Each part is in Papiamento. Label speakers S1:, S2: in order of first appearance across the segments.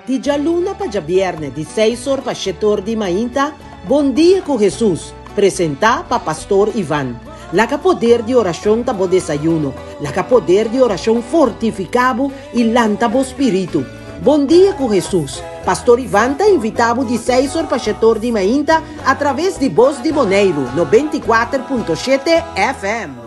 S1: Di djaluna pa djabièrnè di seis or pa shete or di mainta, Bon Dia ku Hesus, presentá pa Pastor Ivan. Laga poder di orashon ta bo desayuno, laga poder di orashon fortifiká bo i lanta bo spiritu. Bon Dia ku Hesus, Pastor Ivan ta invitá bo di seis or pa shete or di mainta atraves di Bos di Boneiru 94.7 FM.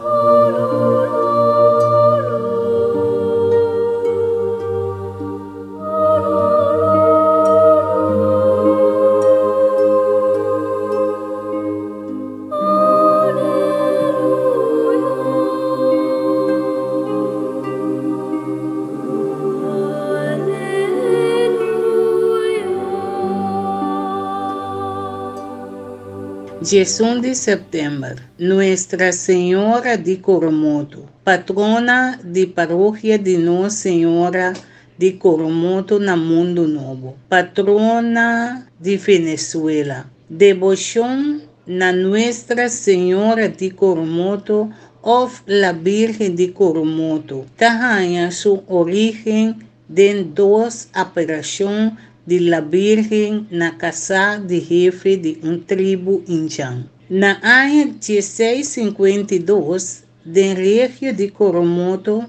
S2: 11 di sèptèmber, Nuestra Señora di Coromoto, patrona di parokia di Nos Señora di Coromoto na Mundu Nobo, patrona di Venezuela. Deboshon na Nuestra Señora di Coromoto òf La Birgen di Coromoto ta haña su orígen den dos aperashon di La Birgen na kasá di hefe di un tribu indjan. Na aña 1652, den regio di Coromoto,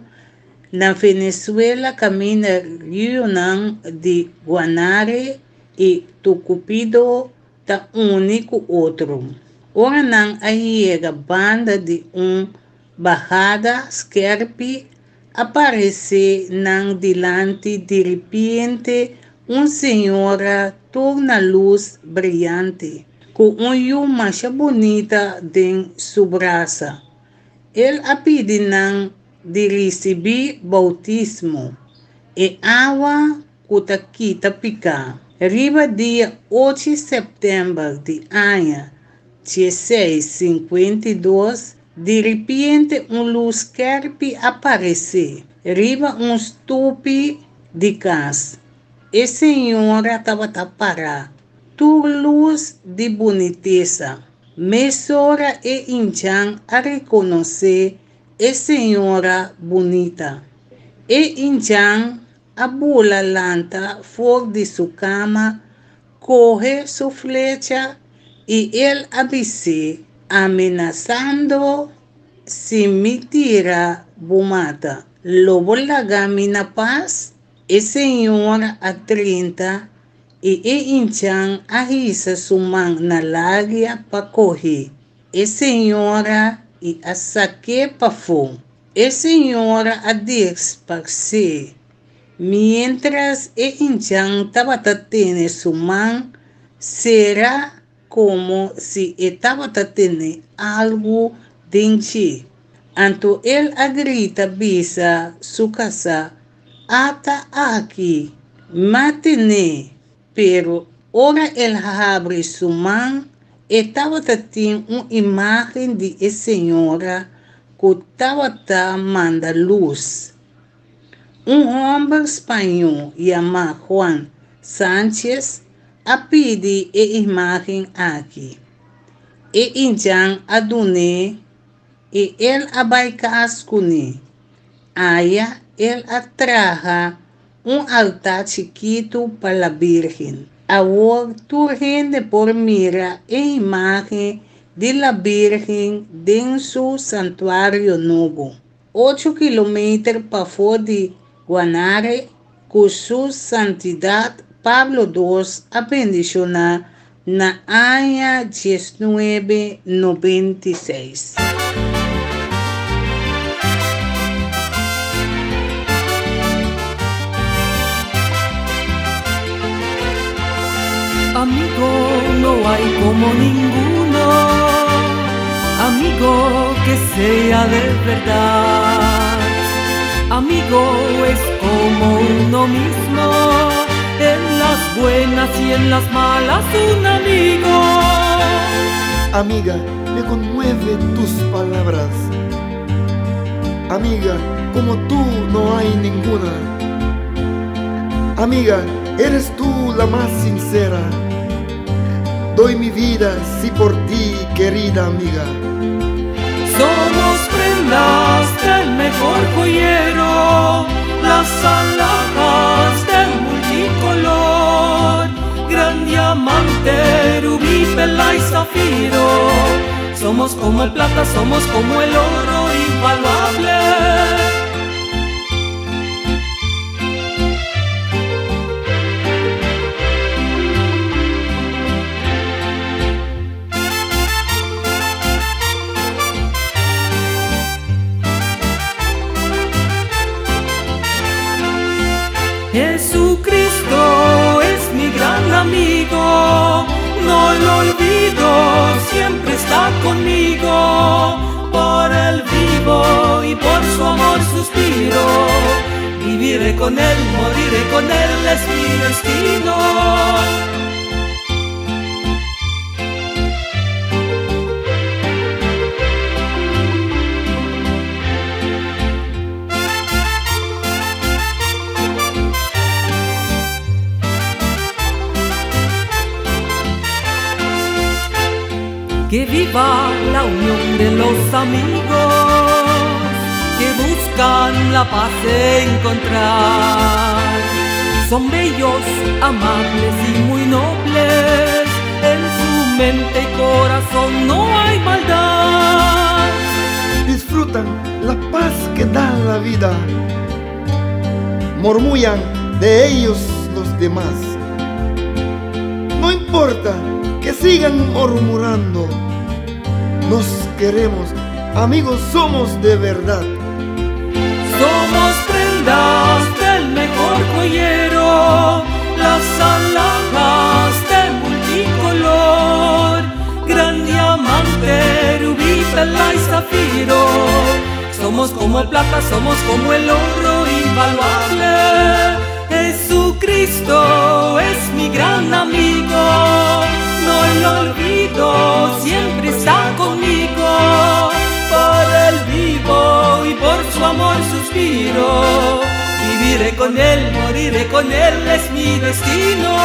S2: na Venezuela kaminda riunan di Guanare i Tucupido ta uni ku otro. Ora nan a yega banda di un bahada skèrpi, a paresé nan dilanti diripiente un señora tur na lus briante, ku un yu masha bunita den su brasa. El a pidi nan di risibí boutismo, e awa ku ta kita piká. Riba dia ocho sèptèmber di aña 1652, diripiente un lus skèrpi a paresé riba un stupi di kas. E señora tabata pará, tur lus di bunitesa. Mesora e indjan a rekonosé e señora bunita. E indjan a bula lanta for di su kama, kohe su flecha i el a bis'é, amenasando, Si mi tira bo mata, lo bo laga mi na pas? E señora a drenta i e indjan a hisa su man na laria pa kohe e señora i a sak'é pafó. E señora a desparsé. Miéntras e indjan tabata tene su man sera komo si e tabata tene algu den dje. Anto el a grita bisa su kasá, Ata aki, m'a ten'é! Pero ora el habri su man, e tabata tin un imágen di e señora ku tabata manda lus. Un hòmber spañó yamá Juan Sánchez a pidi e imágen aki. E indjan a dun'é i el a bai kas kuné. Aya el a traha un altá chikitu pa La Bírgen. Awor tur hende por mira e imágen di La Bírgen den su santuario nobo, ocho kilometer pafó di Guanare, ku su Santidat Pablo dos a bendishoná na aña 1996.
S3: Amigo no hay como ninguno, amigo que sea de verdad. Amigo es como uno mismo, en las buenas y en las malas un amigo.
S4: Amiga, me conmueve tus palabras. Amiga, como tú no hay ninguna. Amiga, eres tú la más sincera. Doy mi vida si por ti, querida amiga.
S3: Somos prendas del mejor joyero, las alhajas del multicolor. Somos como el plata, somos como el oro invaluable. Jesucristo es mi gran amigo, no lo olvido, siempre está conmigo. Por él vivo y por su amor suspiro. Viviré con él, moriré con él, es mi destino. Que viva la unión de los amigos que buscan la paz encontrar. Son bellos, amables y muy nobles, en su mente y corazón no hay maldad.
S4: Disfrutan la paz que da la vida, murmullan de ellos los demás. No importa que sigan murmurando, nos queremos, amigos somos de verdad.
S3: Somos prendas del mejor joyero, las alhajas de multicolor, gran diamante, rubí, perla y zafiro. Somos como el plata, somos como el oro invaluable. Jesucristo es mi gran amigo, no lo olvido, siempre está conmigo. Por él vivo y por su amor suspiro. Viviré con él, moriré con él, es mi destino.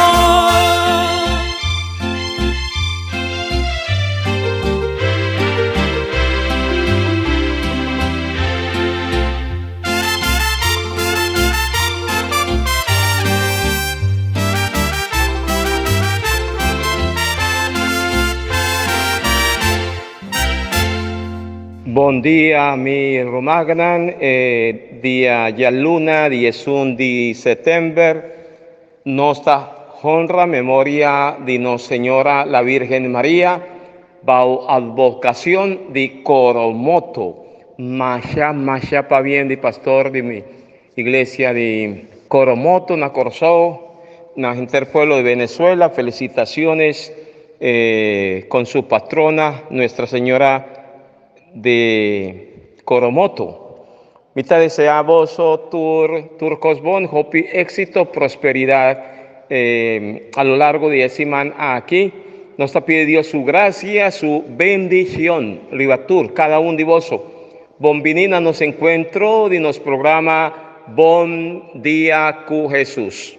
S5: Bon dia, mi rumannan, dia djaluna, 11 di sèptèmber, nos ta honra memoria di Nos Señora la Virgen Maria, bou advokashon di Coromoto. Masha, masha pabien di pastor di mi iglesia di Coromoto na Kòrsou, na henter pueblo di Venezuela, felicitaciones con su patrona, Nuestra Señora de Coromoto. Mi ta deseá boso tur tur kos bon, hopi éksito, prosperidat a lo largo di e siman aki. Nos ta pidi Dios su grasia, su bendishon riba tur, kada un di boso. Bon bini na nos enkuentro di nos programa Bon Dia ku Hesus.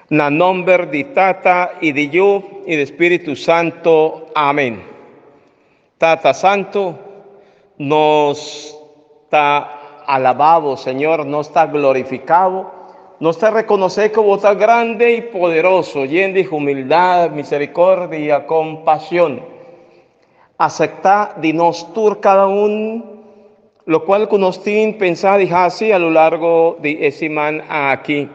S5: Na nomber di Tata i di Yu i di Spiritu Santo. Amen. Tata Santo, nos ta alabá bo, Señor, nos ta glorifiká bo, nos ta rekonosé ku bo ta grande i poderoso, yen di humildat, miserikordia, kompashon. Aseptá di nos tur kada un lokual ku nos tin pensá di hasi a lo largo di e siman aki.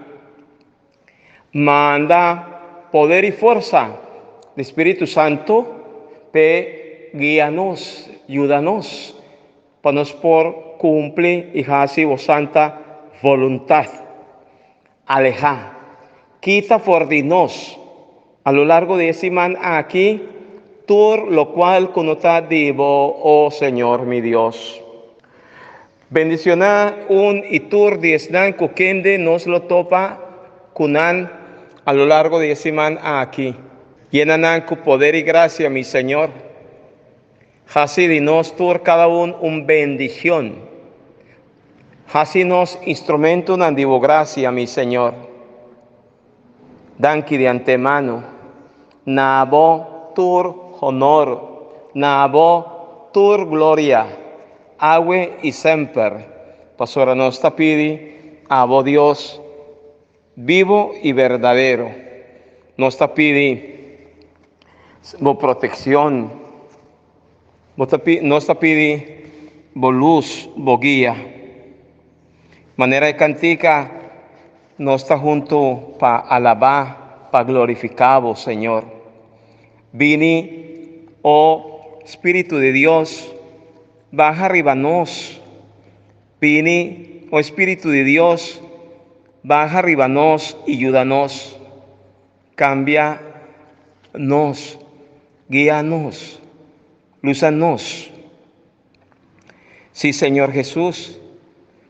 S5: Manda poder i forsa di Spiritu Santu p'e guia nos, yuda nos pa nos por kumpli i hasi bo santa boluntat. Alehá. Kita for di nos. A lo largo di e siman aki, tur lokual ku no ta di bo, o Señor mi Dios. Bendicioná un i tur di esnan ku kende nos lo topa ku nan a lo largo di e siman aki. Yena nan ku poder i grasia, mi Señor. Hasi di nos tur kada un un bendicion. Hasi nos instrumentonan di bo gracia, mi Señor. Danki di antemano. Na bo tur honor, na bo tur gloria, awe i semper. Pasobra nos ta pidi abo Dios bibo i berdadero. Nos ta pidi bo proteccion. Nos ta pidi bo lus, bo guia. Manera e kantika, nos ta huntu pa alabá, pa glorifiká bo, Señor. Bini, o Spiritu di Dios, baha riba nos. Bini, o Spiritu di Dios, baha riba nos i yuda nos. Kambia nos, guia nos, lusa nos. Sí, Señor Jesús,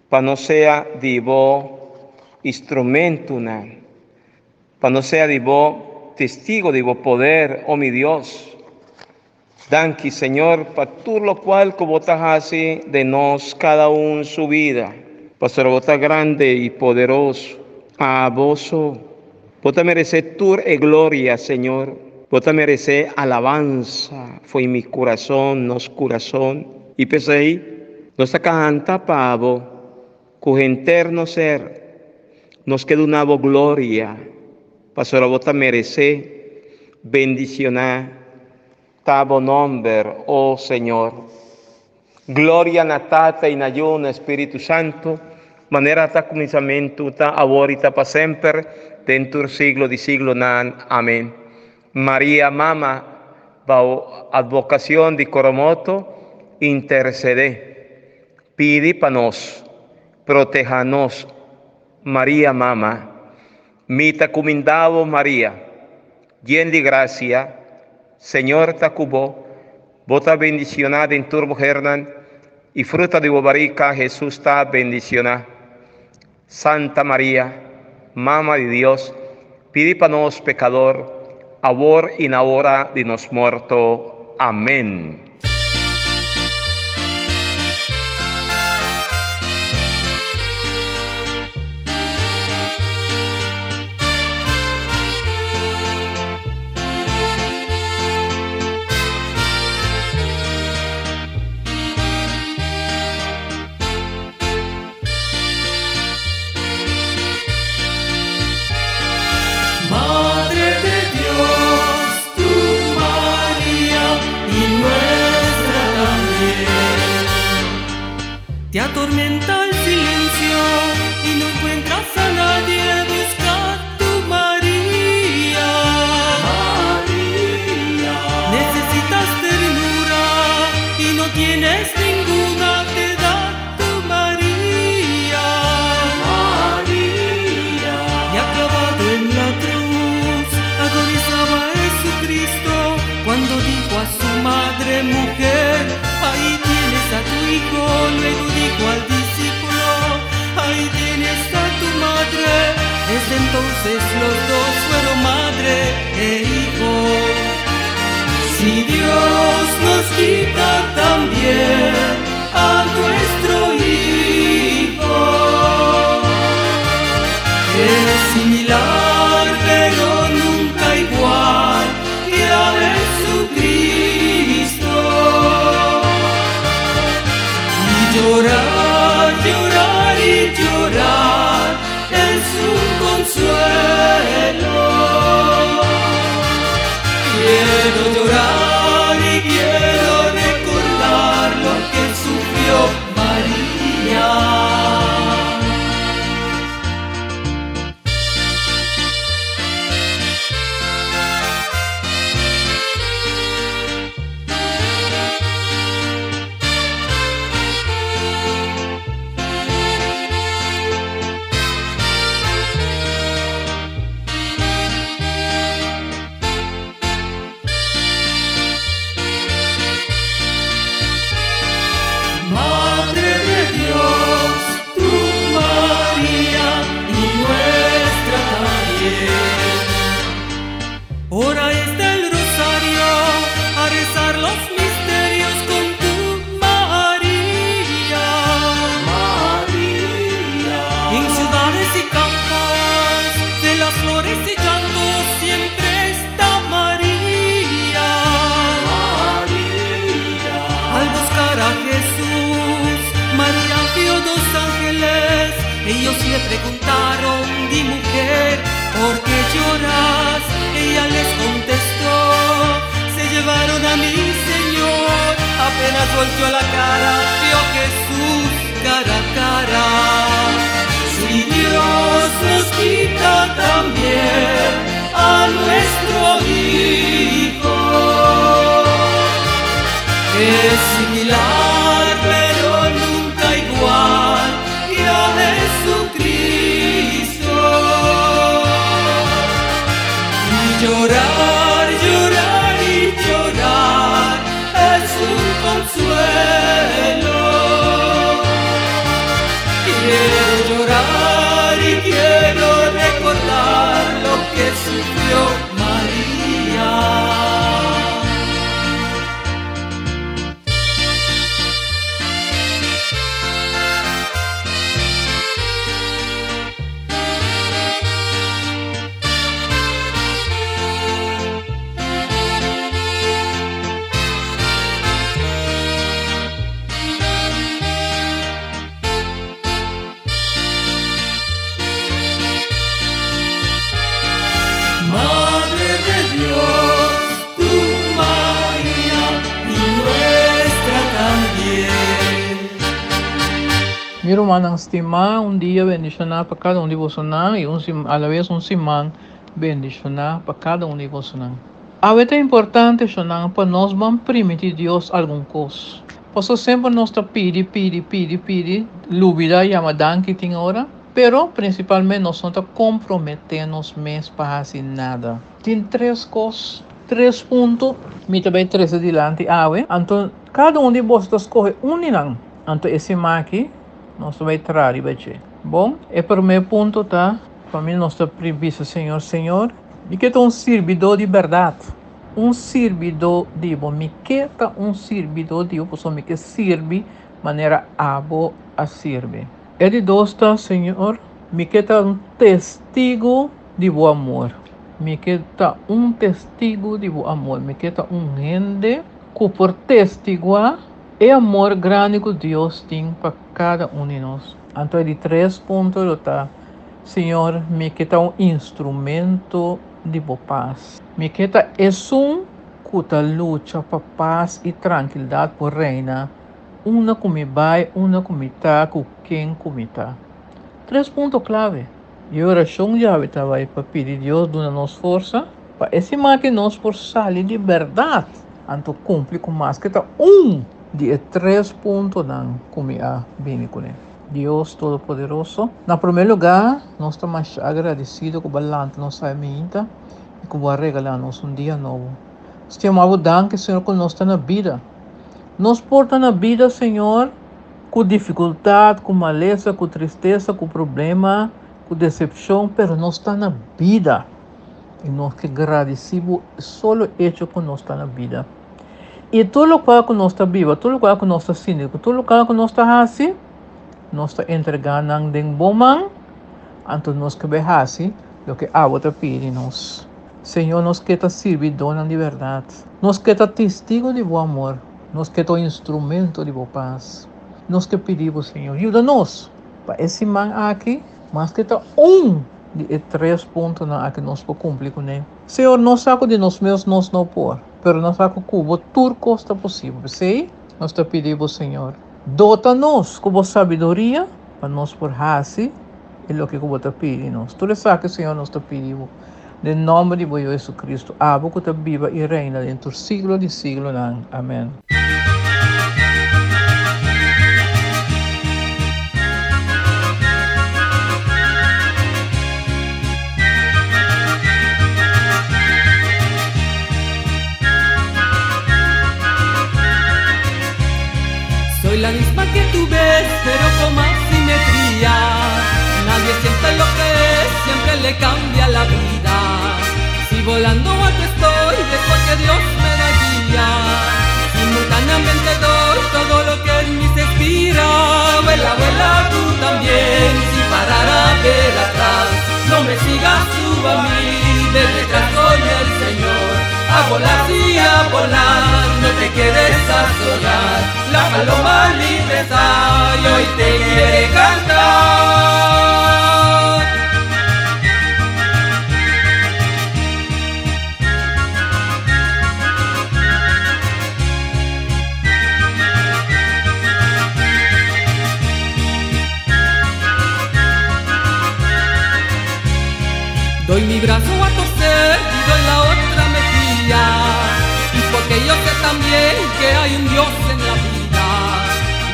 S5: pa nos sea di bo instrumentonan, pa nos sea di bo testigo di bo poder, o mi Dios. Danki, Señor, pa tur lokual ku bo ta hasi den nos kada un su bida. Pasobra bo ta grande i poderoso. Abo so. Bo ta meresé tur e gloria, Señor. Bo ta meresé alabansa fo'i mi kurason, nos kurason. I p'esei nos ta kanta pa bo ku henter nos ser. Nos ke duna bo gloria, pasobra bo ta meresé bendicioná ta bo nomber, o Señor. Gloria na Tata i na Yu na Spiritu Santu, manera ta kuminsamentu, ta awor i ta pa semper, den tur siglo di siglonan. Amen. Maria Mama, bao advocacion di Coromoto, intercede, pidi pa nos, proteha nos, Maria Mama. Mi ta kuminda bo, Maria, yen di grasia, Señor ta ku bo, bo ta bendicioná den tur muhernan, i fruta di bo barika, Hesus, ta bendicioná. Santa Maria, Mama di Dios, pidi pa nos pekador, awor i na ora di nos morto. Amén.
S3: Madre de Dios, tú María y nuestra también. Te atormenta el silencio y no encuentras a nadie, busca tu María. María. Necesitas ternura y no tienes ninguna, te da tu María. María. Y acabado en la cruz, agonizaba Jesucristo cuando dijo a su madre, mujer, ahí tienes a tu hijo. Luego dijo al discípulo, ahí tienes a tu madre. Desde entonces los dos fueron madre e hijo. Si Dios nos quita también a nuestro hijo, es similar pero nunca igual que a Jesucristo. Y llorar, llorar y llorar es un consuelo. Quiero llorar y quiero recordar lo que sufrió María. Madre de Dios, tú María y nuestra también. Hora es del rosario a rezar los misterios con tu María. María. En ciudades y campos, de las flores y llantos siempre está María. María. Al buscar a Jesús, María vio dos ángeles. Ellos le preguntaron, di mujer, ¿por qué lloras? Ella les contestó, se llevaron a mi Señor, apenas Apenas volteó la cara, vio Jesús cara a cara. Si Dios nos quita también a nuestro Hijo, es similar pero nunca igual que a Jesucristo. Y llorar, llorar y llorar es un consuelo. Quiero llorar y quiero recordar lo que sufrió María. Madre de Dios, tú María y nuestra también.
S6: Mi rumannan stimá, un dia bendishoná pa kada un di bosonan i un alabes un siman bendishoná pa kada un di bosonan. Awe ta importante, shonnan, pa nos ban primintí Dios algun kos. Paso semper nos ta pidi, pidi, pidi, pidi, lubidá yama danki tin ora, pero prinsipalmente nos no ta komprometé nos mes pa hasi nada. Tin tres kos, tres punto mi ta bai trese dilanti awe, anto kada un di boso ta skohe un di nan. Anto e siman aki nos ta bai traha riba dje. Bon, e promé punto ta, pa mi nos ta bisa Señor, Señor, mi ke ta un sirbidó di bèrdat, un sirbidó di bo. Mi ke ta un sirbidó di bo pasobra mi ke sirbi manera abo a sirbi. E di dos ta, Señor, mi ke ta un testigu di bo amor. Mi ke ta un testigu di bo amor. Mi ke ta un hende ku por testiguá e amor grandi ku Dios tin pa kada un di nos. Anto e di tres punto lo ta, Señor, mi ke ta un instrumento di bo pas. Mi ke ta esun ku ta lucha pa pas i trankildat por reina unda ku mi bai, unda ku mi ta, ku ken ku mi ta. Tres punto klave. E orashon djawe ta bai pa pidi Dios duna nos forsa pa e siman aki nos por sali di bèrdat anto kumpli ku maske ta un di e tres puntonan ku mi a bini kuné. Dios Todopoderoso, na promé lugá nos ta masha agradesido ku bo a lanta nos awe minta i ku bo a regalá nos un dia nobo. Nos ta yama bo danki, Señor, ku nos ta na bida. Nos por ta na bida, Señor, ku difikultat, ku malesa, ku tristesa, ku problema, ku desepshon, pero nos ta na bida. I nos ke gradisí bo e solo echo ku nos ta na bida. I tur lokual ku nos ta biba, tur lokual ku nos ta sinti, ku tur lokual ku nos ta hasi, nos ta entregá nan den bo man, anto nos ke bai hasi loke abo ta pidi nos. Señor, nos ke ta sirbidónan di bèrdat. Nos ke ta testigu di bo amor. Nos ke ta un instrumento di bo pas. Nos ke pidi bo, Señor, yuda nos pa e siman aki maske ta un di e tres puntonan aki nos por kumpli kuné. Señor, nos sa ku di nos mes nos no por, pero nos sa ku ku bo tur kos ta posibel. P'esei nos ta pidi bo, Señor, dota nos ku bo sabiduria pa nos por hasi e loke ku bo ta pidi nos. Tur esaki, Señor, nos ta pidi bo den nòmber di bo Yu Jesucristo, abo ku ta biba i reina den tur siglo di siglonan. Amèn.
S3: Soy la misma que tú ves, pero con más simetría. Nadie siente lo que es, siempre le cambia la vida. Si volando alto estoy, es porque Dios me da guía. Simultáneamente doy todo lo que en mí se inspira. Vuela, vuela tú también, sin parar a ver atrás. No me sigas tú a mí, de detrás soy el Señor. A volar, sí, a volar, no te quedes a soñar. La paloma libre está y hoy te quiere cantar. Doy mi brazo a torcer y doy la otra mejilla. Y porque yo sé también que hay un Dios en la vida.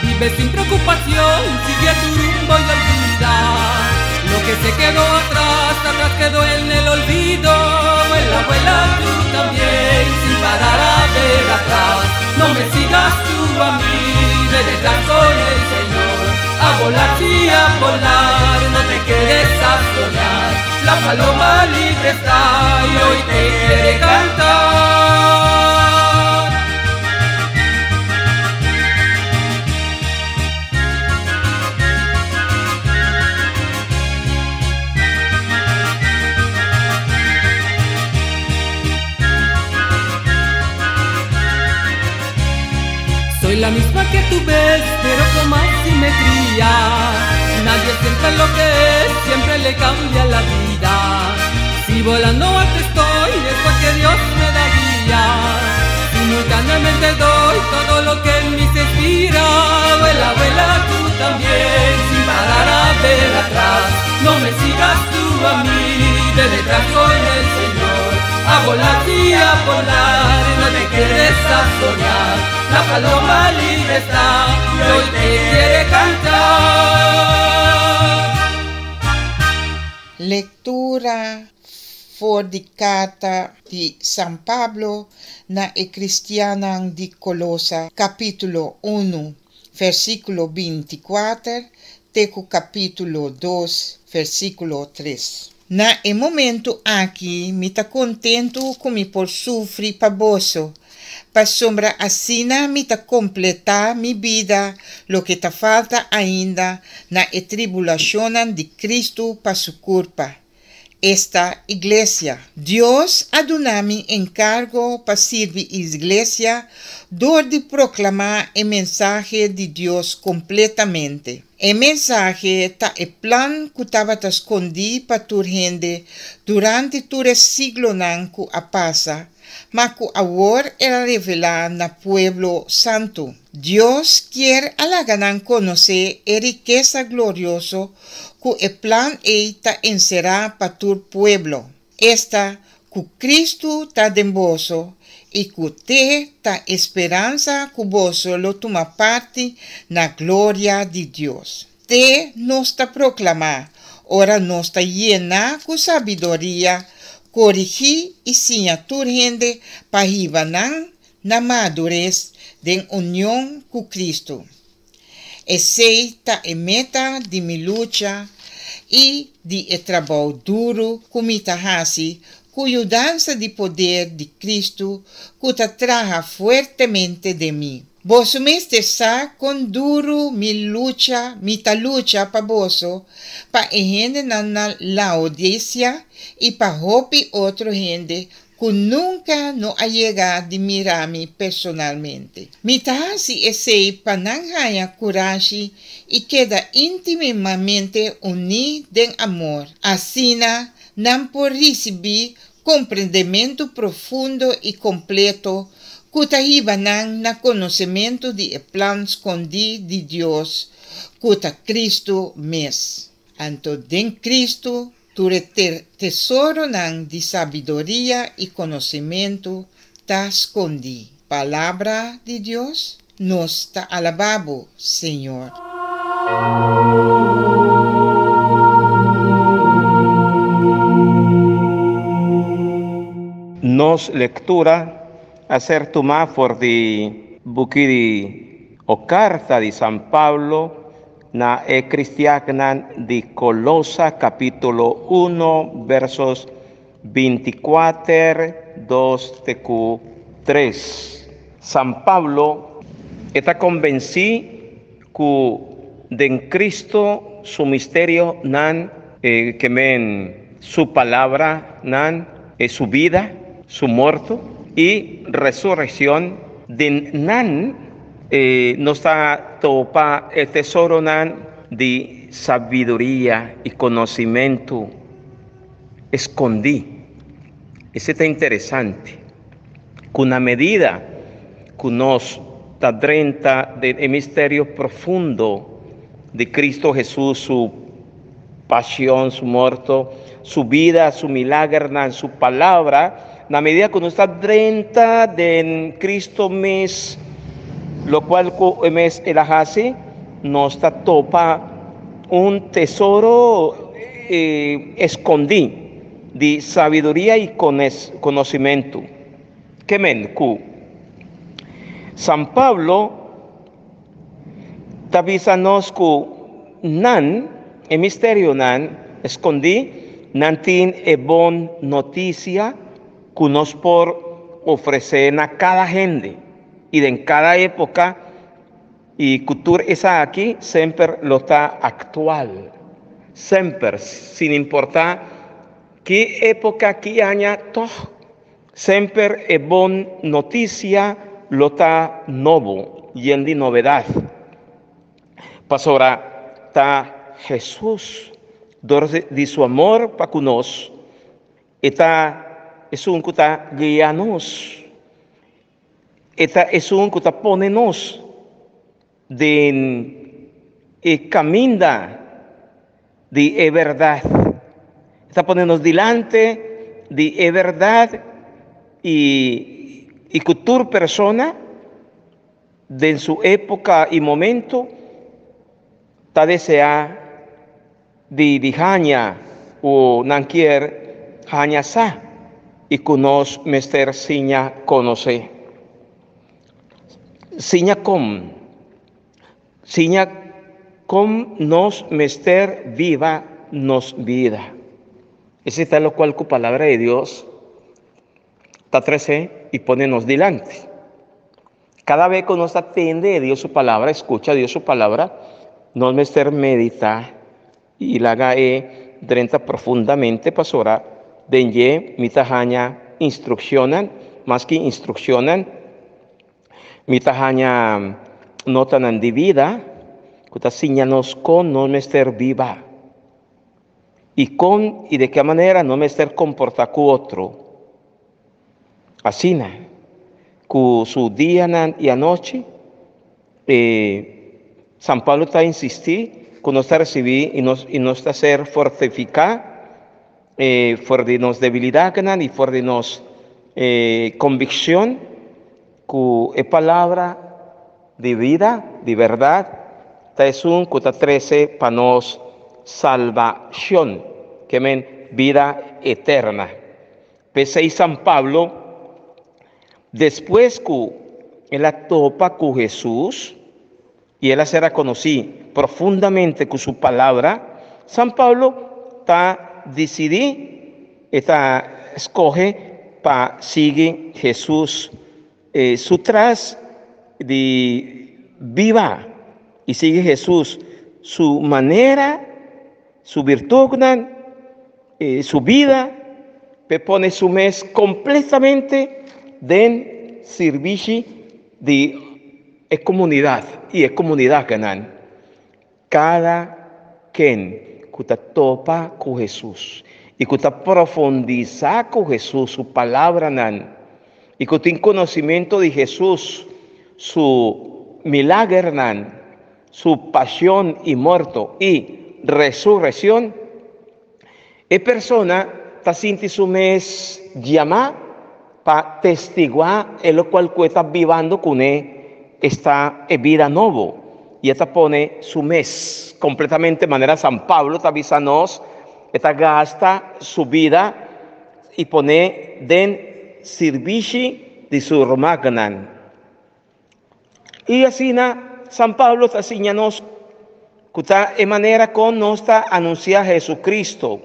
S3: Vive sin preocupación, sigue tu rumbo y olvida. Lo que se quedó atrás, atrás quedó en el olvido. Vuela, vuela tú también, sin parar a ver atrás. No me sigas tú a mí, ve detrás con el Señor. A volar, sí, a volar, no te quedes a soñar. La paloma libre está y hoy te quiere cantar. Soy la misma que tú ves, pero con más simetría. Nadie siempre lo que es, siempre le cambia la vida. Si volando alto estoy, es porque Dios me da guía. Simultáneamente doy todo lo que en mí se inspira. Vuela, vuela tú también, sin parar a ver atrás. No me sigas tú a mí, de detrás con el Señor. A volar y a volar, no te quedes a soñar. La paloma libre está y hoy te quiere cantar.
S7: Lectura for di karta di San Pablo na e kristiannan di Kolosa, kapítulo 1, versíkulo 24 te ku kapítulo 2, versíkulo 3. Na e momentu aki mi ta kontentu ku mi por sufri pa boso, pasobra asina mi ta kompletá mi bida loke ta falta ainda na e tribulashonnan di Kristu pa su kurpa, esta iglesia. Dios a duna mi enkargo pa sirbi iglesia dor di proklamá e mensahe di Dios kompletamente. E mensahe ta e plan ku tabata skondí pa tur hende durante tur e siglonan ku a pasa, ma ku awor el a revelá na pueblo santu. Dios kier a laga nan konosé e rikesa glorioso ku e plan ei ta enserá pa tur pueblo, esta, ku Kristu ta den boso i ku t'e ta e speransa ku boso lo tuma parti na gloria di Dios. T'e nos ta proklamá ora nos ta yená ku sabiduria, korigí i siña tur hende pa hiba nan na madures den union ku Kristu. Esei ta e meta di mi lucha i di e trabou duru ku mi ta hasi ku yudansa di poder di Kristu ku ta traha fuertemente den mi. Boso mester sa kon duru mi lucha mi ta lucha pa boso, pa e hendenan na Laodisia i pa hopi otro hende ku nunka no a yega di mira mi personalmente. Mi ta hasi esei pa nan haña kurashi i keda íntimamente uní den amor. Asina nan por risibí komprendementu profundo i kompleto ku ta hiba nan na konosementu di e plan skondí di Dios, ku ta Kristu mes. Anto den Kristu Tur e tesoronan di sabiduria i konosementu ta skondí. Palabra di Dios, Nos ta alabá bo, Señor.
S5: Nos lectura a ser tumá for di buki di o carta di San Pablo Na e kristiannan di Kolosa kapítulo uno versos bintikuater, dos te ku tres. San Pablo e ta konbensí ku den Kristu su misterionan, ke men su palabranan, su bida, su morto i resurekshon, den nan Nos ta topa e tesoronan di sabiduria i konosimentu eskondí. Esei ta interesante, ku na medida ku nos ta drenta den e misterio profundo di Kristu Hesus su. pasion, su morto, su bida, su milagernan, su palabra, na medida ku nos ta drenta den Cristo mes, lokual ku e mes el a hasi, nos ta topa un tesoro eskondí di sabiduria i konosimentu. Ke men ku San Pablo ta bisa nos ku nan, e misterionan skondí, nan tin e bon notisia ku nos por ofresé na kada hende i den kada époka, i ku tur esaki semper lo ta aktual, semper, sin importá ki époka, ki aña, tòg Semper e bon notisia lo ta nobo, yen di novedat. Pasobra ta Hesus, dor di su amor pa ku nos, e ta esun ku ta guia nos, e ta esun ku ta pone nos den e kaminda di e bèrdat. E ta pone nos dilante di e bèrdat i i ku tur persona den su époka i momento ta deseá di di haña ku nan kier haña sa i ku nos mester siña konosé. Siña kon. Siña kon nos mester biba nos bida. Esei ta lokual ku Palabra di Dios ta trese i pone nos dilanti. Kada bes ku nos ta tende Dios su Palabra, skucha Dios su Palabra, nos mester meditá i laga e drenta profundamente pasobra den dje mi ta haña instrukshonnan, maske instrukshonnan Mi ta haña notanan di bida ku ta siña nos kon nos mester biba i kon i de ke manera nos mester komportá ku otro. Asina ku su dianan i anochi e San Pablo ta insistí ku nos ta risibí i nos i nos ta ser fortifiká for di nos debilidatnan i for di nos konvikshon ku e palabra di bida, di bèrdat, ta esun ku ta trese pa nos salbashon, ke men bida eterna. P'esei San Pablo, despues ku el a topa ku Hesus i el a sera konosí profundamente ku su palabra, San Pablo ta disidí, e ta skohe pa sigui Hesus su tras di biba i sigui Hesus su manera, su birtutnan, su bida, p'e pone su mes kompletamente den sirbishi di e komunidat i e komunidatnan. Kada ken ku ta topa ku Hesus i ku ta profundisá ku Hesus su palabranan i ku tin konosimentu di Hesus su milagernan, su pasion i morto i resureccion, e persona ta sinti su mes yamá pa testiguá e lokual ku e ta bibando kuné esta e bida nobo, i e ta pone su mes kompletamente manera San Pablo ta bisa nos, e ta gasta su bida i pone den sirbishi di su rumannan. I asina San Pablo ta siña nos ku ta e manera kon nos ta anunsiá Jesucristo.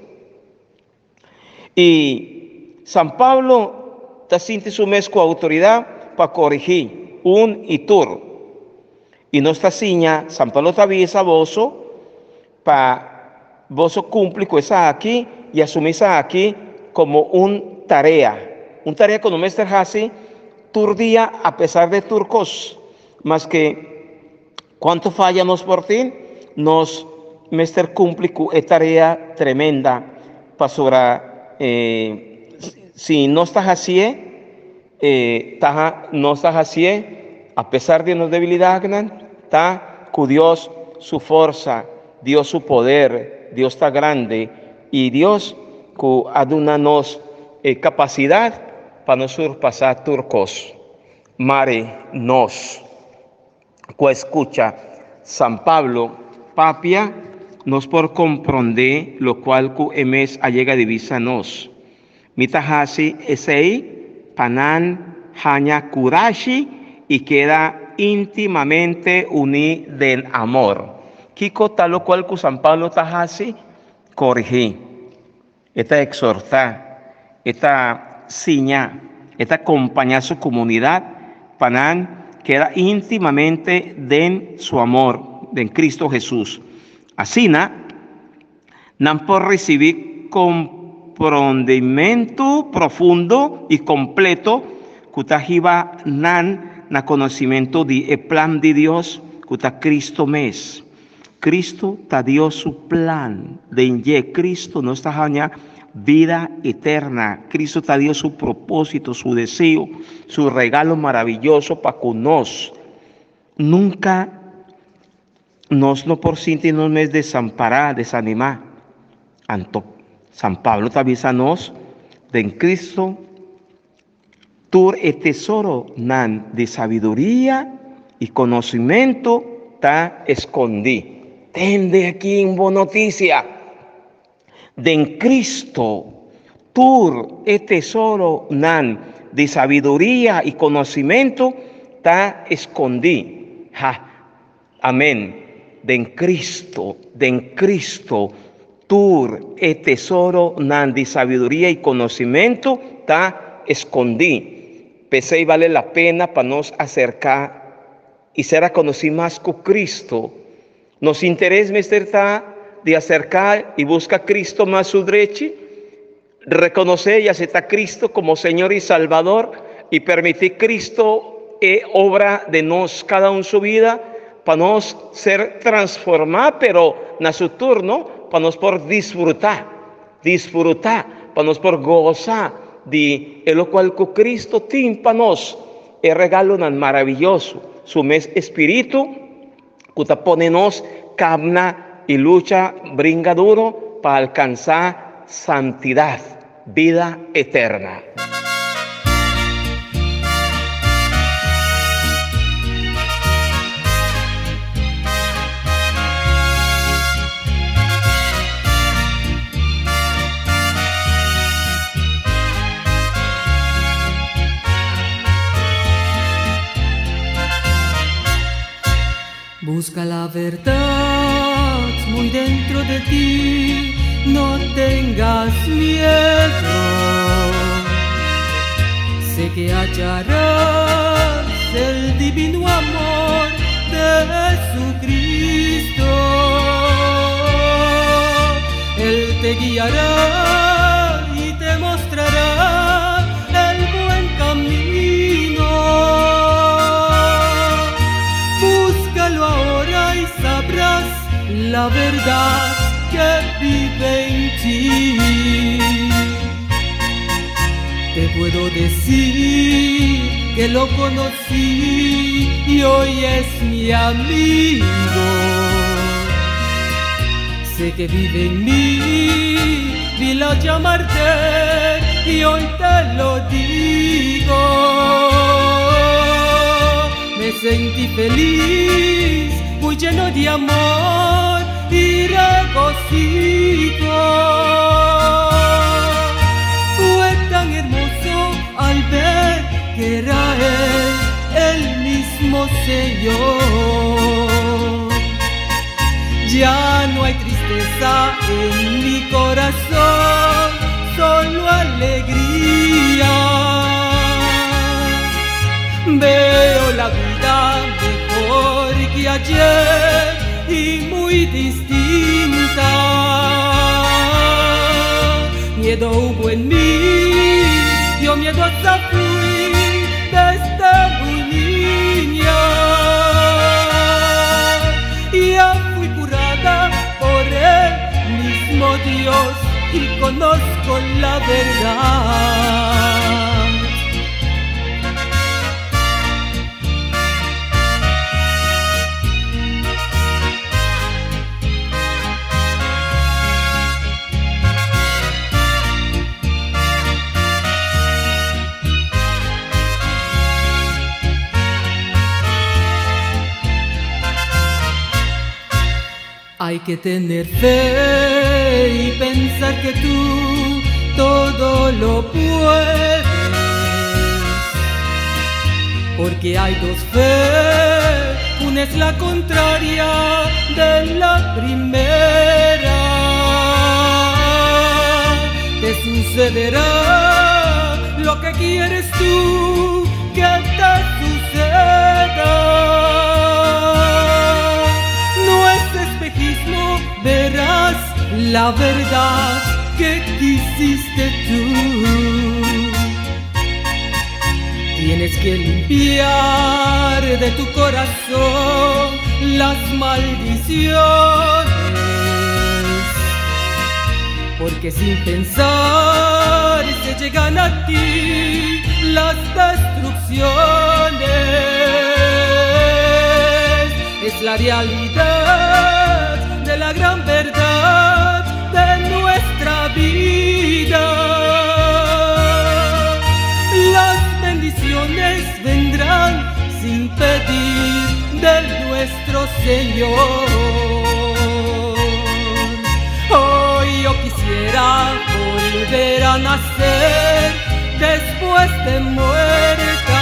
S5: I San Pablo ta sinti su mes ku outoridat pa korigí un i tur. I nos ta siña, San Pablo ta bisa boso pa boso kumpli ku esaki i asumí esaki komo un tarea, un tarea ku no mester hasi tur dia apesar de tur kos, maske kuantu faya nos por tin, nos mester kumpli ku e tarea tremenda, pasobra si nos ta hasié, ta nos ta hasié apesar di nos debilidatnan, ta ku Dios su forsa, Dios su poder. Dios ta grandi i Dios ku a duna nos e kapasidat pa nos surpasá tur kos. Mare nos ku a skucha San Pablo papia, nos por komprondé lokual ku e mes a yega di bisa nos. Mi ta hasi esei pa nan haña kurashi i keda íntimamente uní den amor. Kiko ta lokual ku San Pablo ta hasi? Korigí. E ta eksortá, e ta siña, e ta kompañá su komunidat pa nan keda íntimamente den su amor, den Kristu Hesus. Asina, nan por risibí komprondimentu profundo i kompleto ku ta hiba nan na konosimentu di e plan di Dios, ku ta Kristu mes. Cristo ta Dios su plan. Den dje Cristo nos ta haña bida eterna. Cristo ta Dios su propósito, su deseo, su regalo maravilloso pa ku nos. Nunka nos no por sinti nos mes desampará, desanimá. Anto San Pablo ta bisa nos, den Cristo Tur e tesoronan di sabiduria i konosimentu ta eskondí. Tende aki un bon notisia! Den Kristu, tur e tesoronan di sabiduria i konosimentu ta eskondí. Ha! Amén. Den Cristo, den Cristo, tur e tesoronan di sabiduria i conocimento ta escondí. P'esei bale la pena pa nos acercá i ser a conocí mas cu Cristo. Nos interes mester ta di acercá i busca Cristo mas su drechi, reconocé i aceptá Cristo como Señor i Salbador i permití Cristo e obra den nos cada un su bida pa nos ser transformá pero na su turno pa nos por disfrutá, disfrutá, pa nos por goza di e locual cu Cristo tin pa nos, e regalonan maraviyoso, su mes Espiritu cu ta pone nos camna y lucha bringa duro pa alcansa santidad, bida eterna.
S3: Busca la verdad muy dentro de ti, no tengas miedo. Sé que hallarás el divino amor de Jesucristo. Él te guiará y te mostrará el buen camino. Búscalo ahora y sabrás la verdad que vive en ti. Te puedo decir que lo conocí y hoy es mi amigo. Sé que vive en mí, vino a llamarte y hoy te lo digo. Me sentí feliz, muy lleno de amor y regocijo. Fue tan hermoso al ver que era Él, el mismo Señor. Ya no hay tristeza en mi corazón, solo alegría. Veo la vida mejor que ayer y muy distinta. Miedo hubo en mí, yo miedo hasta fui desde muy niña. Ya fui curada por el mismo Dios y conozco la verdad. que tener fe y pensar que tú todo lo puedes. Porque hay dos fe, una es la contraria de la primera. Te sucederá lo que quieres tú que te suceda. No es espejismo, verás la verdad que quisiste tú. Tienes que limpiar de tu corazón las maldiciones, porque sin pensar se llegan a ti las destrucciones. Es la realidad de la gran verdad de nuestra vida. Las bendiciones vendrán sin pedir de nuestro Señor. Hoy yo quisiera volver a nacer después de muerta,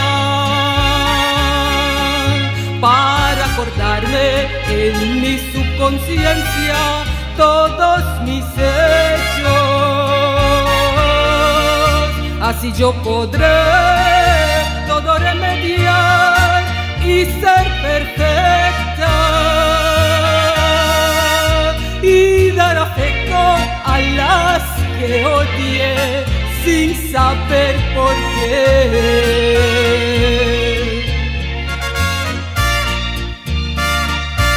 S3: para acordarme en mi subconsciencia todos mis hechos. Así yo podré todo remediar y ser perfecta, y dar afecto a las que odié sin saber por qué.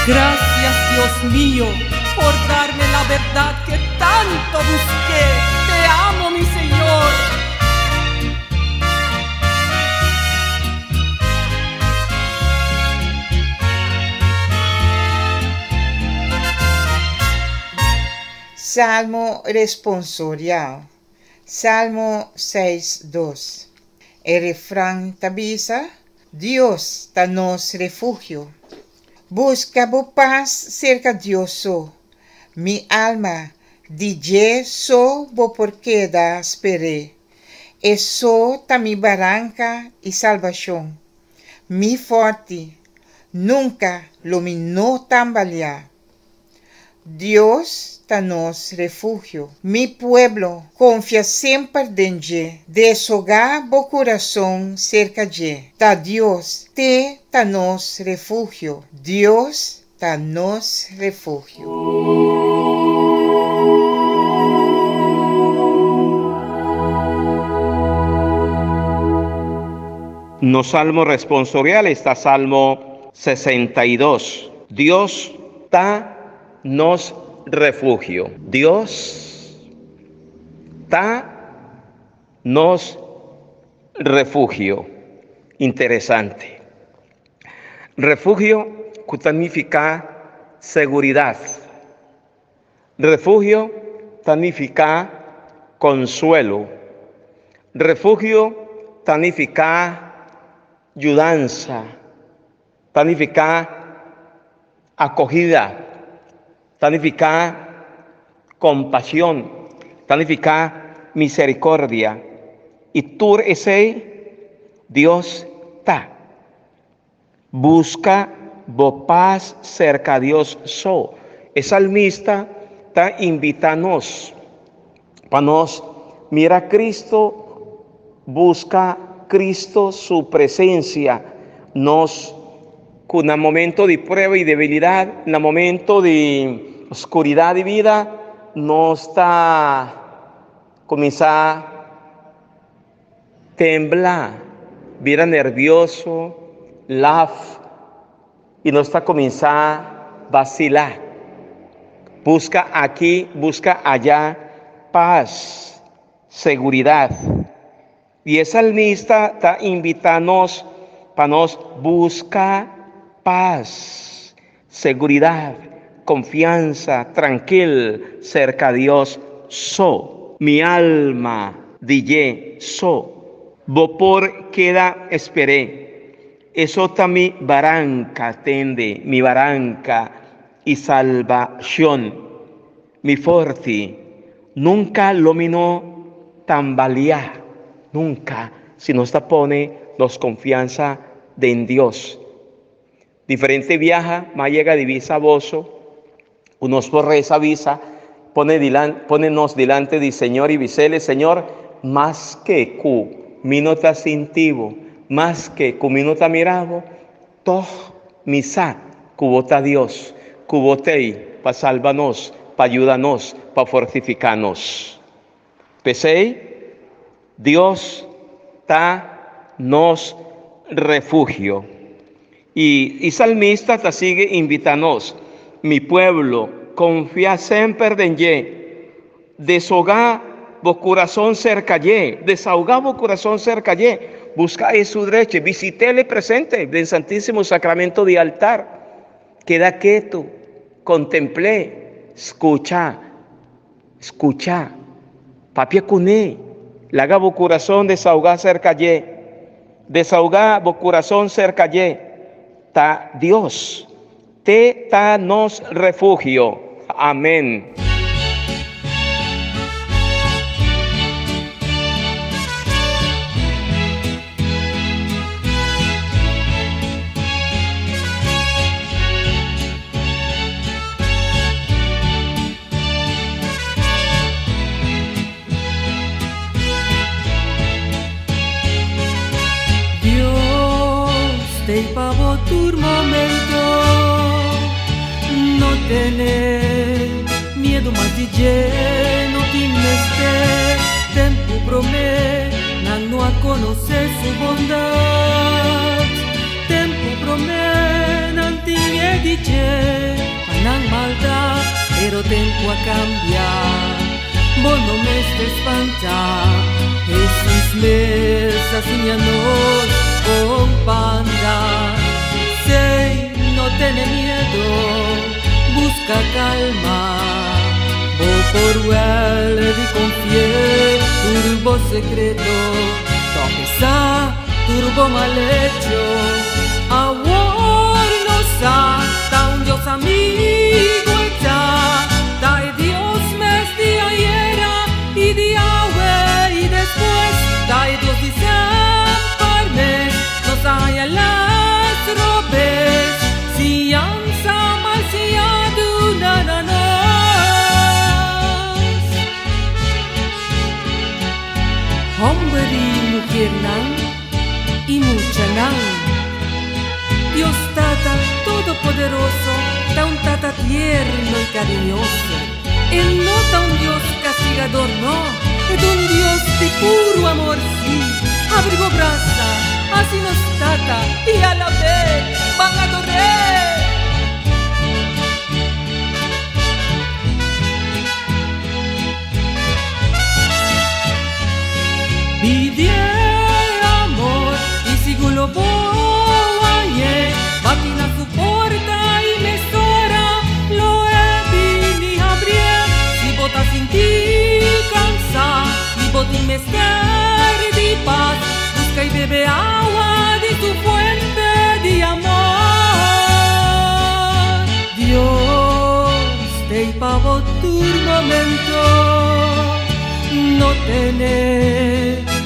S3: Gracias, Dios mío, por darme la verdad que tanto busqué. Te amo, mi Señor.
S7: Salmo responsorial. Salmo 6:2. E refran ta bisa, Dios ta nos refugio. Buska bo pas serka Dios so. Mi alma, di dje so bo por keda sper'é. E so ta mi baranka i salbashon, mi fòrti, nunka lo mi no tambaliá. Dios ta nos refugio. Mi pueblo, konfia semper den dje, deshogá bo kurason serka dje. Ta Dios, t'e ta nos refugio, Dios ta nos refugio.
S5: Nos salmo responsorial esta Salmo 62. Dios ta nos refugio. Dios ta nos refugio. Interesante. Refugio ku ta nifiká seguridat. Refugio ta nifiká konsuelo. Refugio ta nifiká yudansa. Ta nifiká akogida. Ta nifiká kompashon. Ta nifiká miserikòrdia. I tur esei Dios ta. Buska bo pas serka Dios so. E salmista ta invitá nos pa nos mira Cristo, buska Cristo su presencia. Nos ku na momento di prueba i debilidat, na momento di oscuridat di bida, nos ta kuminsá tembla, bira nervioso, laf i nos ta kuminsá vasilá. Buska aki, buska ayá pas, seguridat. I e salmista ta invitá nos pa nos buska pas, seguridat, konfiansa, trankil serka Dios so. Mi alma di dje so. Bo por keda esper'é. Eso ta mi baranka, tende, mi baranka. i salbashon, mi fòrti, nunka lo mi no tambaleá, nunka, si nos ta pone nos konfiansa den Dios. Diferente biaha m'a yega di bisa boso ku nos por resa bisa, pone dilan, pone nos dilante di Señor i bis'El, Señor, maske ku mi no ta sinti bo, maske ku mi no ta mira bo, tòg mi sa ku bo ta Dios, ku bo t'ei pa salba nos, pa yuda nos, pa fortifiká nos. P'esei, Dios ta nos refugio. I e salmista ta sigui invitá nos, Mi pueblo, konfia semper den dje. Deshogá bo kurason serka dje, desahogá bo kurason serka dje, buska e su drechi, bisit'el e presente den Santísimo Sakramento di altar. Keda ketu, kontempl'é, skucha. Skucha, papia kuné, laga bo kurason desahogá serka dje. Desahogá bo kurason serka dje. Ta Dios te ta nos refugio. Amén.
S3: Dios t'ei pa bo tur momento, no tene miedu mas di dje, no tin mester tempu promé, nan no a konosé su bondat, tempu promé nan tin e di dje. Pa nan maldad, pero tempo a cambia, bo no mester spanta. Hesus mes a siña nos con p'anda. Sey, no tene miedo, busca calma. Bo por wel di confi'é tur bo secreto, toque sa tur bo mal hecho. Awor nos sa ta un Dios amigo e ta, ta e Dios mes di ayera y di awe y despues, ta e Dios di semper mes. Nos a haya les robes, siñansa mal siña duna na nos. Homber y muhernan y muchanan. Dios Tata Todopoderoso ta un Tata tierno y cariñoso. E no ta un Dios castigador, no, e ta un Dios di puro amor, sí. Abri bo brasa, haci nos Tata y alab'é, ban ador'é. Pidié amor y sigur lo bo hañ'é. Bati na su porta y mesora lo e bini habrié. Si bo ta sinti cansá y bo tin mester di pas, busca y bebe awa di su fuente di amor. Dios t'ei pa bo tur momento, no tene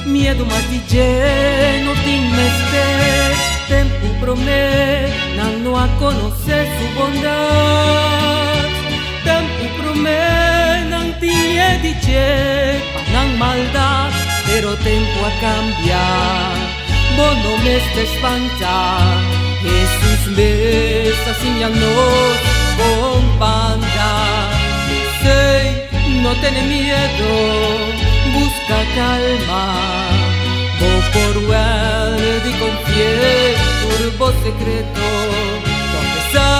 S3: miedu mas di dje, no tin mester tempu promé, nan no a konosé su bondat, tempu promé nan tin mie di dje pa nan maldat, pero tempu a kambia, bo no mester spanta, Hesus mes a siña nos kon p'anda. Sey, no tene miedo, busca calma. Bo por wel di confié tur bo secreto, confesá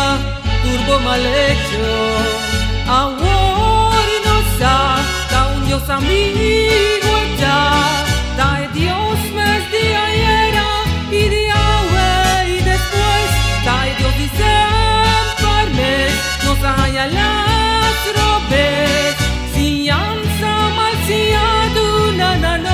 S3: tur bo mal hecho. Awor nos sa ta un Dios amigo e ta, ta e Dios mes di ayera y di awe y despues, ta e Dios di semper mes. Nos a haña las robes, siñansa mal siña duna na nos.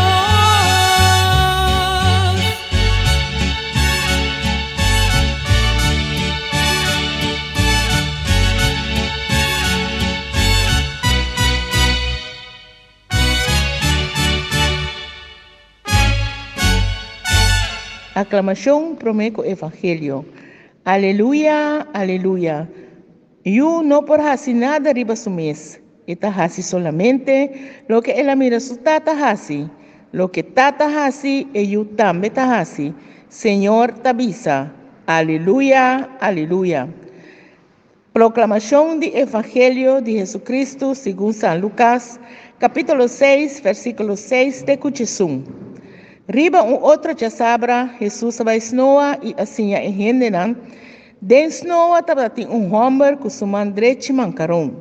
S2: Aklamashon promé ku Evangelio. Aleluya, aleluya. Yu no por hasi nada riba su mes. E ta hasi solamente loke el a mira su Tata hasi. Loke Tata hasi, e Yu tambe ta hasi. Señor ta bisa, Aleluya, aleluya. Proklamashon di Evangelio di Hesu-Kristu segun San Lukas, kapítulo 6, versíkulo 6 te ku 11. Riba un otro djasabra, Hesus a bai snoa i a siña e hendenan. Den snoa tabatin un hòmber ku su man drechi mankaron.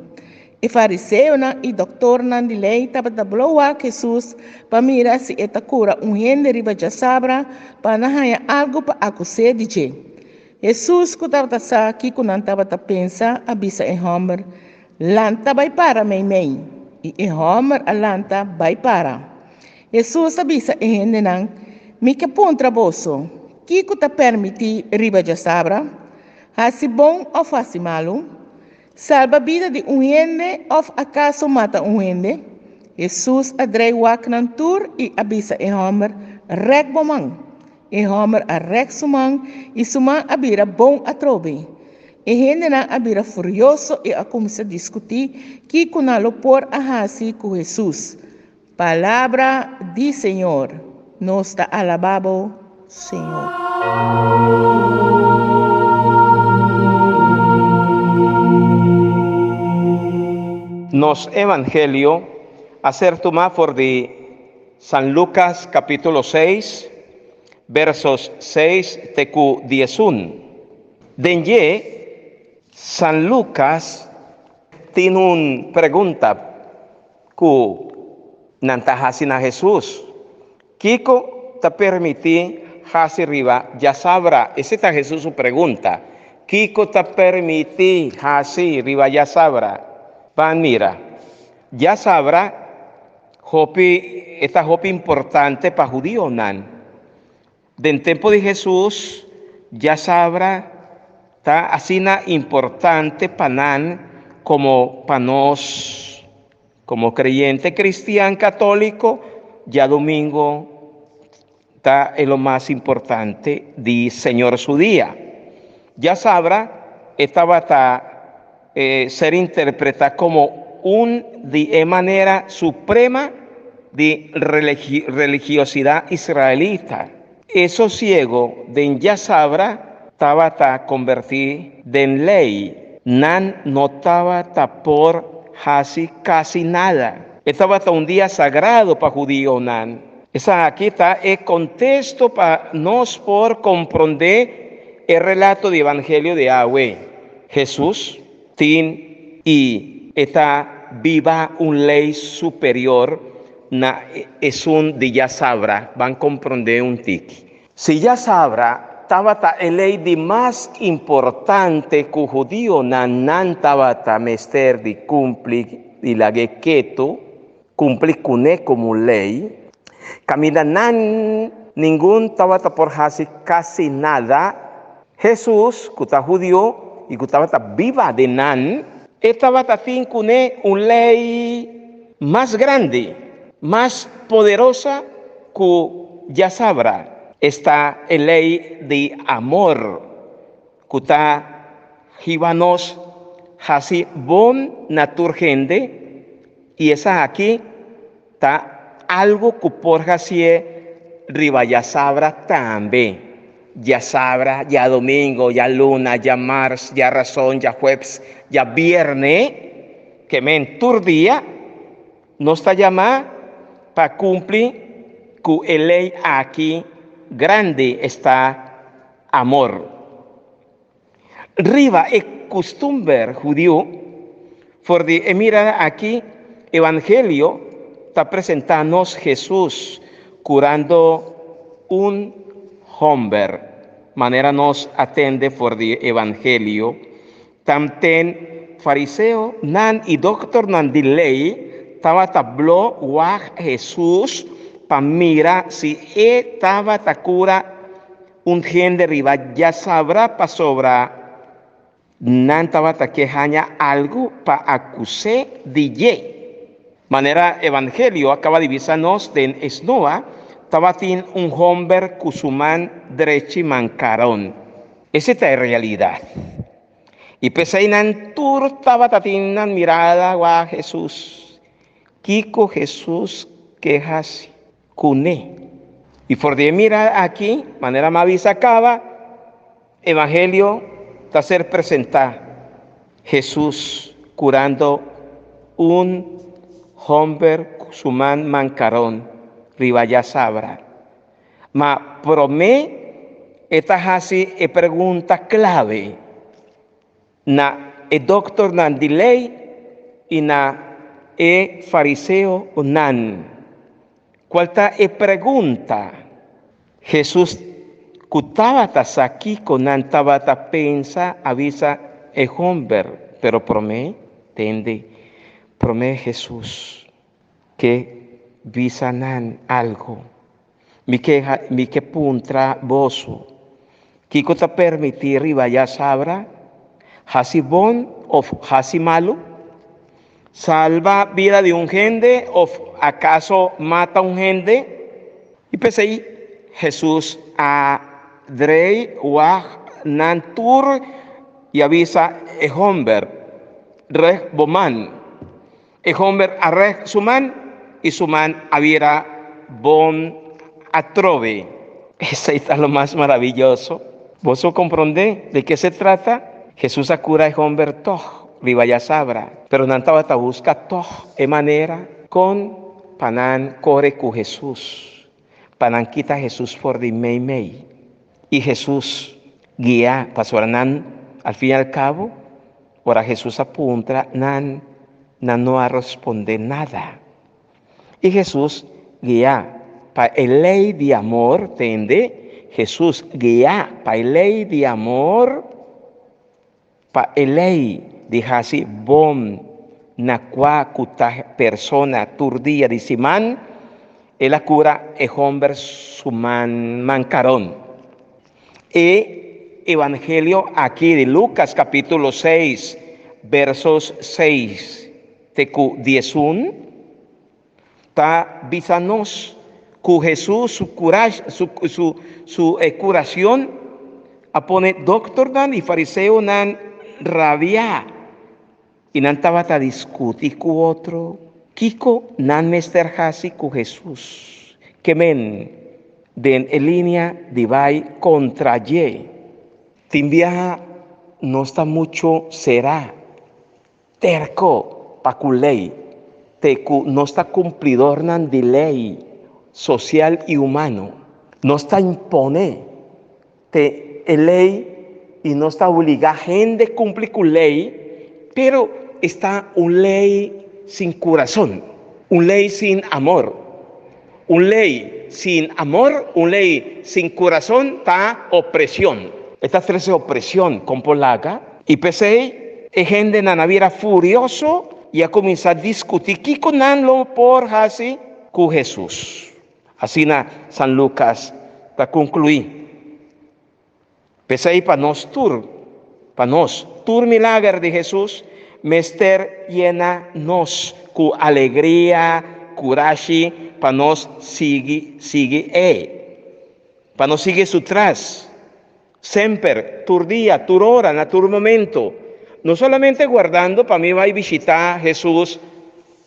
S2: E fariseonan i dòktornan di lei tabata blo wak Hesus pa mira si e ta kura un hende riba djasabra pa nan haña algu pa akus'é di dje. Hesus, ku tabata sa kiko nan tabata pensa, a bisa e hòmber, Lanta bai para meimei. I e hòmber a lanta bai para. Hesus a bisa e hendenan, Mi ke puntra boso, kiko ta permití riba djasabra? Hasi bon òf hasi malu? Salba bida di un hende òf akaso mata un hende? Hesus a drei wak nan tur i a bisa e hòmber, Rèk bo man. E hòmber a rèk su man i su man a bira bon atrobe. E hendenan a bira furioso i a kuminsá diskutí kiko nan lo por a hasi ku Hesus. Palabra di Señor. Nos ta alabá bo, Señor.
S5: Nos Evangelio a ser tumá for di San Lucas capítulo 6, versos 6 te ku 11. Den dje, San Lucas tin un pregunta ku nan ta hasi na Hesus. Kiko ta permití hasi riba djasabra? Esei ta Hesus su pregunta. Kiko ta permití hasi riba djasabra? Ban mira. Djasabra hopi e ta hopi importante pa hudionan. Den tempu di Hesus, djasabra ta asina importante pa nan komo pa nos. Komo kreyente kristian katóliko, djadumingu ta e lo mas importante di Señor su dia. Djasabra e tabata ser interpretá komo un di e manera suprema di religiosidat israelita. E sosiego den djasabra tabata kombertí den lei. Nan no tabata por hasi kasi nada. E tabata un dia sagrado pa hudionan. Esaki ta e kontesto pa nos por komprondé e relato di Evangelio di awe. Hesus tin i e ta biba un lei superior na esun di djasabra. Ban komprondé un tiki. Si djasabra tabata e lei di mas importante ku hudionan nan tabata mester di kumpli i lag'é ketu, kumpli kuné komo lei, kaminda nan ningun tabata por hasi kasi nada, Hesus, ku ta hudiu i ku tabata biba den nan, e tabata tin kuné un lei mas grandi, mas poderosa ku djasabra, esta e lei di amor, ku ta hiba nos hasi bon na tur hende, i esaki ta algu ku por hasié riba djasabra tambe. Djasabra, djadumingu, djaluna, djamars, djarason, djahuebs, djabierne, ke men tur dia nos ta yamá pa kumpli ku e lei aki grandi, esta amor. Riba e kustumber hudiu, for di e mirada aki Evangelio ta presentá nos Hesus kurando un hòmber, manera nos a tende for di Evangelio. Tanten fariseonan i dòktornan di lei tabata blo wak Hesus pa mira si e tabata kura Un hende riba djasabra pasobra nan tabata ke haña algu pa akus'é di dje. Manera Evangelio a kaba di bisa nos den Esnoa, Tabatin un hòmber ku su man drechi mankaron. Esei ta e realidat. I p'esei nan tur tabata tin nan mirada wak Hesus. Kiko Hesus ke hasi kuné? I for di e mirada aki, manera mi a bisa kaba, Evangelio ta ser presentá, Hesus kurando un hòmber ku su man mankaron riba djasabra. Ma promé e ta hasi e pregunta klave na e dòktornan di lei i na e fariseonan. Kual ta e pregunta? Hesus, ku tabata sa kiko nan tabata pensa, a bisa e hòmber, Pero promé, tende, promé Hesus ke bisa nan algu. Mi ke mi ke puntra boso, kiko ta permití riba djasabra? Hasi bon òf hasi malu? Salba bida di un hende òf akaso mata un hende? I p'esei Hesus a drei wak nan tur i a bisa e hòmber, Reg bo man. E hòmber a rèk su man i su man a bira bon atrobe. Esei ta lo mas maraviyoso. Boso komprondé de ke se trata? Hesus a kura e hòmber tòg riba djasabra, pero nan tabata buska tòg e manera kon pa nan kore ku Hesus, pa nan kita Hesus for di meimei. I Hesus guia pasobra nan, al fin i al kabo, Ora Hesus a puntra nan, nan no a respondé nada. I Hesus, guiá pa e lei di amor, tende, Hesus, guiá pa e lei di amor, pa e lei di hasi bon na kua ku ta persona tur dia di siman, el a kura e hòmber su man mankaron. E Evangelio aki di Lucas capítulo 6 versos 6 te cu 11 ta bisa nos cu Jesús su curage, su, su, su eh, curacion a pone doctornan y fariseonan rabia y nan tabata discuti cu otro kiko nan mester hasi cu Jesús. Ke men den e linea di bai contra dje. Tin biaha nos ta mucho será, terco pa cu ley, te cu nos ta cumplidornan di ley social y humano. Nos ta impone te e ley y nos ta obliga hende cumpli cu ley, pero esta un ley sin curazon, un ley sin amor. Un ley sin amor, un ley sin curazon ta opresion. E ta trece opresion con por laga. Y p'esey e hendenan a bira furioso y a cuminsa discuti kico nan lo por haci cu Hesus. Asina San Lucas ta conclui. P'esei pa nos tur, pa nos tur milager di Hesus mester yena nos ku alegria, kurashi pa nos sigui sigui E, pa nos sigui Su tras, semper, tur dia, tur ora, na tur momento. No solamente guardando pa mi bai bishitá Hesus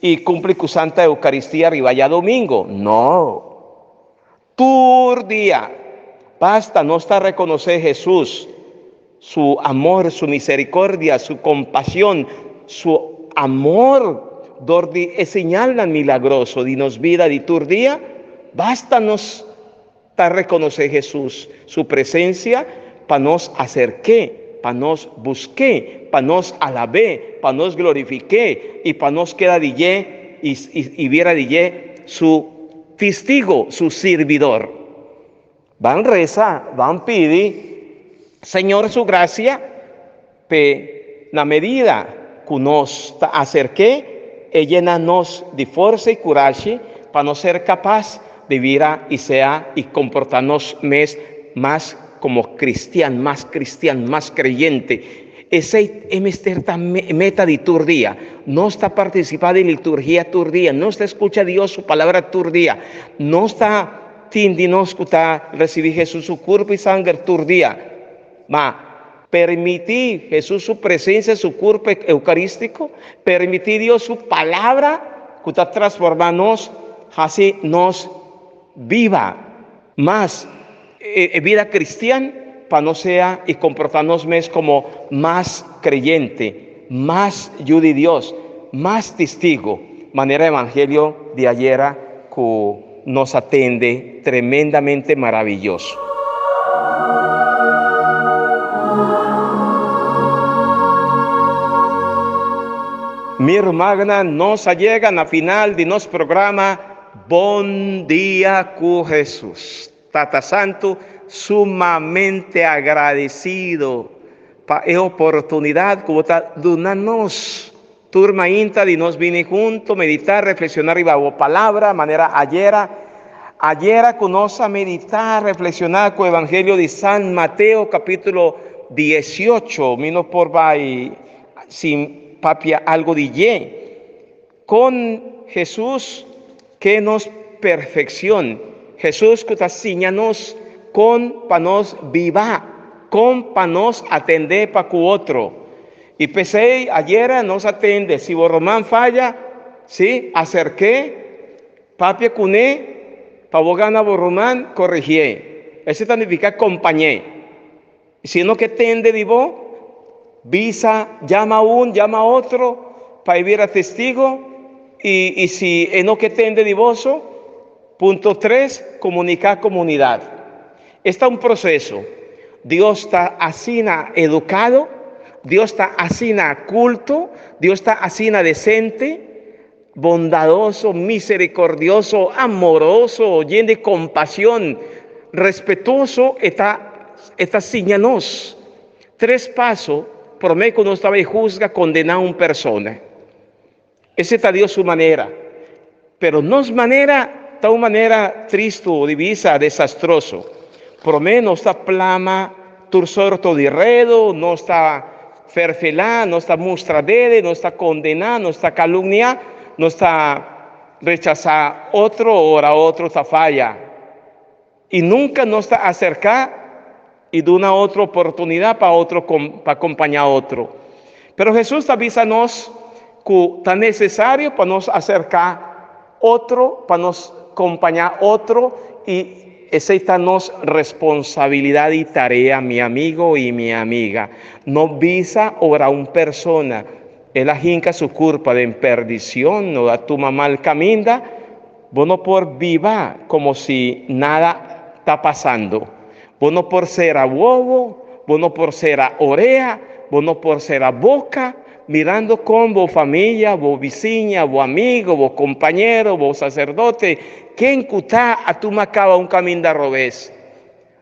S5: i kumpli ku Santa Eukaristia riba djadumingu, no. Tur dia, basta nos ta rekonosé Hesus, su amor, su miserikordia, su kompashon, su amor dor di e señalnan milagroso di nos bida di tur dia, basta nos ta rekonosé Hesus, su presensia, pa nos aserk'é, pa nos busk'é, pa nos alab'é, pa nos glorifik'é i pa nos keda di dje i bira di dje su Tistigo, su sirbidor. Ban resa, ban pidi Señor su gracia p'e na medida cu nos ta acerk'é, e yena nos di forsa y curashi pa nos ser capaz di bira y sea y comporta nos mes mas como cristian, mas cristian, mas creyente. Esei e mester ta meta di tur dia. Nos ta partisipá den liturgia tur dia. Nos ta skucha Dios su palabra tur dia. Nos ta Tin di nos ku ta risibí Hesus su kurpo i sanger tur dia, ma permití Hesus su presensia, su kurpo eukarístiko, permití Dios su palabra ku ta transformá nos, hasi nos biba mas e bida kristian pa nos sea i komportá nos mes komo mas kreyente, mas yu di Dios, mas testigu, manera evangelio di ayera ku nos atende tremendamente maraviyoso. Mi rumannan, nos a yega na final di nos programa Bon Dia ku Hesus. Tata Santu, sumamente agradesido pa e oportunidat ku bo ta duna nos. Tur mainta di nos bini hunto, meditá, reflekshoná riba bo Palabra, manera ayera. Ayera ku nos a meditá, reflekshoná ku Evangelio di San Mateo kapítulo 18. Mi no por bai sin papia algo di dje. Kon Hesus ke nos perfekshon. Hesus ku ta siña nos kon pa nos biba, kon pa nos atendé pa ku otro. I p'esei ayera nos a tende, si bo ruman faya, sí, aserk'é, papia kuné, pa bo gana bo ruman, koregié. Esei ta nifiká kompañ'é. Si no ke tende di bo, bisa, yama un, yama otro, pa e bira testigo, i i si e no ke tende di boso, punto tres, komuniká komunidat. Esta un proseso. Dios ta asina edukado, Dios ta asina kulto, Dios ta asina desente, bondadoso, miserikordioso, amoroso, yen di kompashon, respetuoso, e ta e ta siña nos tres paso promé ku nos ta bai husga, kondená un persona. Ese ta Dios su manera. Pero nos manera ta un manera tristu, di bisa desastroso. Promé nos ta plama tur sorto di redu, nos ta ferfelá, nos ta mustra dede, nos ta kondená, nos ta kalumniá, nos ta rechasá otro ora otro ta faya. I nunka nos ta aserká i duna otro oportunidat pa otro pa kompañá otro. Pero Hesus ta bisa nos ku ta nesesario pa nos aserká otro, pa nos kompañá otro i esei ta nos responsabilidat i tarea, mi amigo i mi amiga. No bisa ora un persona el a hinka su kurpa den perdishon o a tuma mal kaminda, Bo no por biba como si nada ta pasando. Bo no por cera wowo, bo no por cera orea, bo no por cera boca, mirando con bo familia, bo bisiña, bo amigo, bo compañero, bo sacerdote, ken cu ta a tuma caba un caminda robes.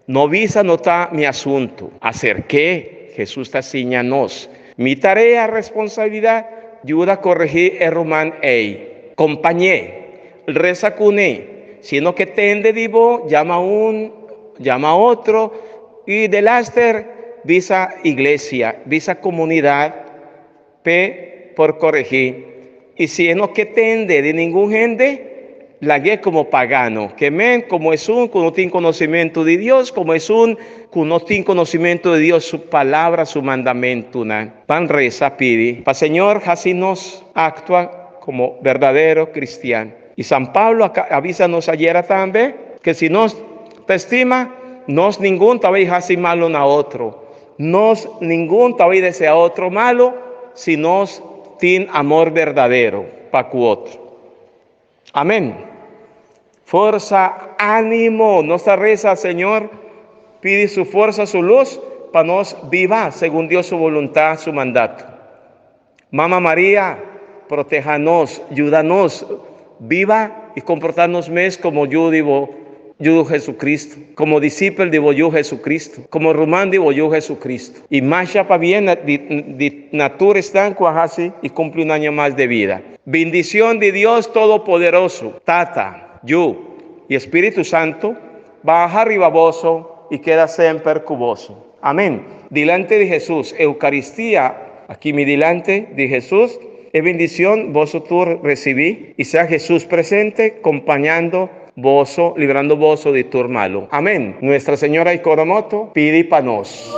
S5: No bisa no ta mi asuntu. Aserk'é, Hesus ta siña nos. Mi tarea, responsabilidat, yuda koregí e ruman ei. Kompañ'é. Resa kuné. Si no ke tende di bo, yama un, yama otro, i delaster bisa iglesia, bisa komunidat p'e por koregí. I si e no ke tende di ningun hende, lag'é komo pagano, ke men komo esun ku no tin konosimentu di Dios, komo esun ku no tin konosimentu di Dios su palabra, su mandamentunan. Ban resa pidi pa Señor hasi nos aktua komo berdadero kristian. I San Pablo a bisa nos ayera tambe ke si nos ta estima, nos ningun ta bai hasi malu na otro. Nos ningun ta bai desea otro malu si nos tin amor berdadero pa ku otro. Amen. Forsa, ánimo. Nos ta resa, Señor, pidi su forsa, su lus, pa nos biba segun Dios su voluntad, su mandato. Mama Maria, proteha nos, yuda nos biba i komportá nos mes komo yu di bo Yu Jesucristo, komo disipel di bo Yu Jesucristo, komo ruman di bo Yu Jesucristo. I masha pabien di di na tur esnan ku a hasi i kumpli un aña mas de bida. Bindicion di Dios Todopoderoso, Tata, Yu i Spiritu Santo, baha riba boso i keda semper ku boso. Amén. Dilante di Hesus, Eucaristia, aki mi dilante di Hesus, e bendicion boso tur recibi, y sea Hesus presente compañando. boso, librando boso di tur malu. Amén. Nuestra Señora di Coromoto, pidi pa nos.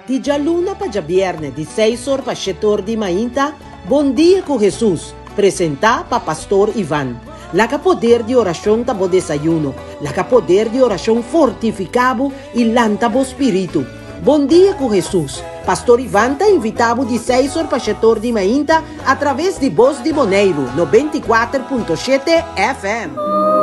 S1: Di djaluna pa djabièrnè di seis or pa shete or di mainta, Bon Dia ku Hesus, presentá pa Pastor Ivan. Laga poder di orashon ta bo desayuno, laga poder di orashon fortifiká bo i lanta bo spiritu. Bon Dia ku Hesus, Pastor Ivan ta invitá bo di seis or pa shete or di mainta atraves di Bos di Boneiru 94.7 FM.